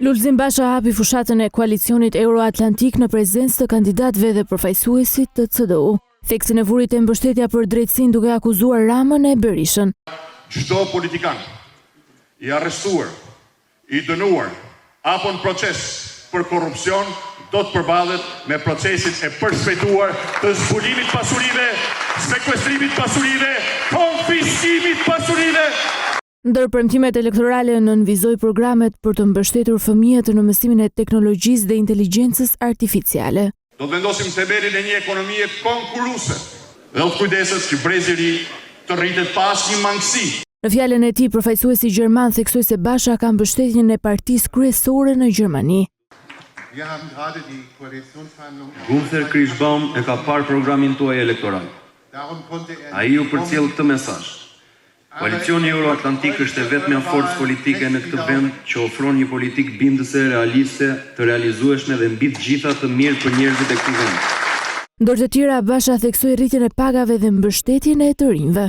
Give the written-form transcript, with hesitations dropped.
Lulzim Basha hapi fushatën e koalicionit Euroatlantik në prezencë të kandidatëve dhe përfaqësuesit të CDU. Theksin e vuri te mbështetja për drejtësinë duke akuzuar Ramën e Berishën. Çdo politikan i arrestuar, i dënuar apo në proces për korrupsion do të përballet me procesin e përshpejtuar të zbulimit të pasurive, sekuestrimit të pasurive, konfiskimit të pasurive. Ndër premtimet elektorale nënvizoi programet për të mbështetur fëmijët në mësimin e teknologjisë dhe inteligjencës artificiale. Do të vendosim themelin e një ekonomie konkurruese dhe do të kujdeset që brezi i ri të rritet pa asnjë mangësi. Në fjalën e tij, përfaqësuesi gjerman theksoi se Basha ka mbështetjen e partisë kryesore në Gjermani. Gunther Krichbaum e ka parë programin tuaj elektoral. Ai ju përcjell këtë mesazh. Koalicioni Euroatlantik është e vetmja forcë politike në këtë vend që ofron një politikë bindëse, realiste, të realizueshme dhe mbi të gjitha të mirë për njerëzit e këtij vendi. Ndër të tjera, Basha theksoi rritjen e pagave dhe mbështetjen e të rinjve.